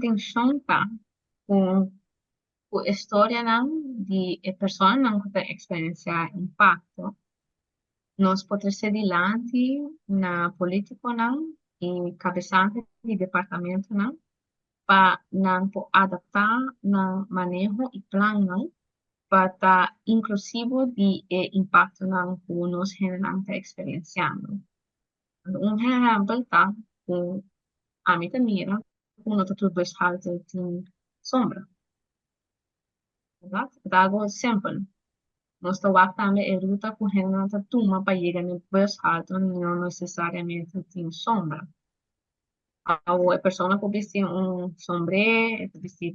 Intencion ta cu e storianan di e personanan cu ta experiencia impacto, nos por trece dilanti na politiconan y cabesante di departamentonan pa nan por adapta nan maneho y plannan pa ta inclusivo di e impactonan cu nos hendenan ta experienciando. Un ehempel ta cu ami ta mira cu no ta tur bushalte tin sombra. Berdad? Ta algo simpel. Nos ta wak tambe e ruta cu hendenan ta tuma pa yega na bushalte no necesariamente tin sombra. Of e persona por bisti un sombré, e por bisti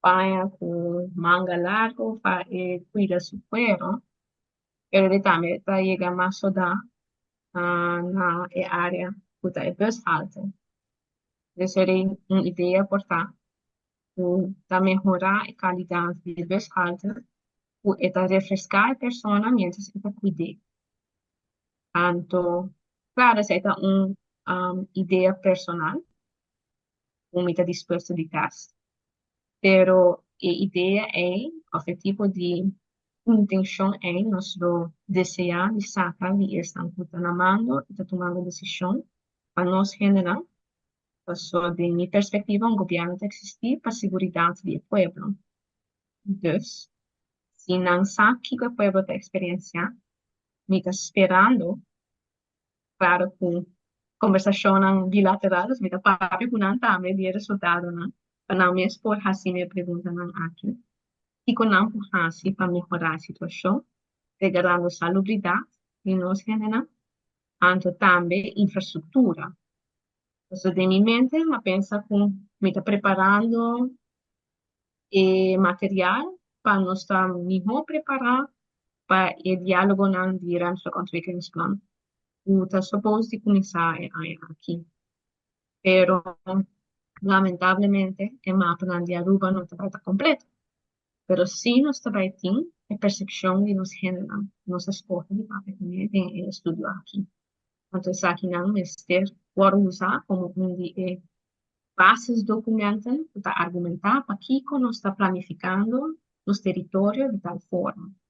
paña cu manga largo pa e cuida su cuero, pero e tambe ta yega mas soda na e area cu ta e bushalte. Dus un idea por ta cu ta mehora e calidad di bushalte, cu e ta refresca e persona mientras e ta cuida. Anto, claro, esey ta un idea personal, cu mi ta dispuesto di test. Pero e idea ey, of e tipo di intencion ey, nos lo desea di saca di esnan cu ta na mando y ta tumando decision pa nos hendenan. Paso, di mi perspectiva, un gobierno ta existi pa seguridad di pueblo. Dus, si nan sa kico e pueblo ta experiencia, mi ta sperando, claro, cu conversacionnan bilateral, mi ta papia cu nan tambe di resultadonan, pa nan mes por haci mi preguntanan aki. Kico nan por haci pa mehora e situacion, regardando salubridad di nos hendenan, anto tambe infrastructura. So, den mi mente, mi a pensa cu mi ta preparando e material pa nos ta miho prepara pa e dialogonan di Ruimtelijk Ontwikkelingsplan. Cu ta supposed di cuminsa e aña aki. Pero lamentablemente e mapanan di Aruba no ta ta completo. Pero si nos ta bay tin e percepcion di nos hendenan, nos a scoge di papia den e estudio aki. Anto esakinan mester por usa como un di e basisdocumenten pa argumenta pakico nos ta planificando nos teritorio di tal forma.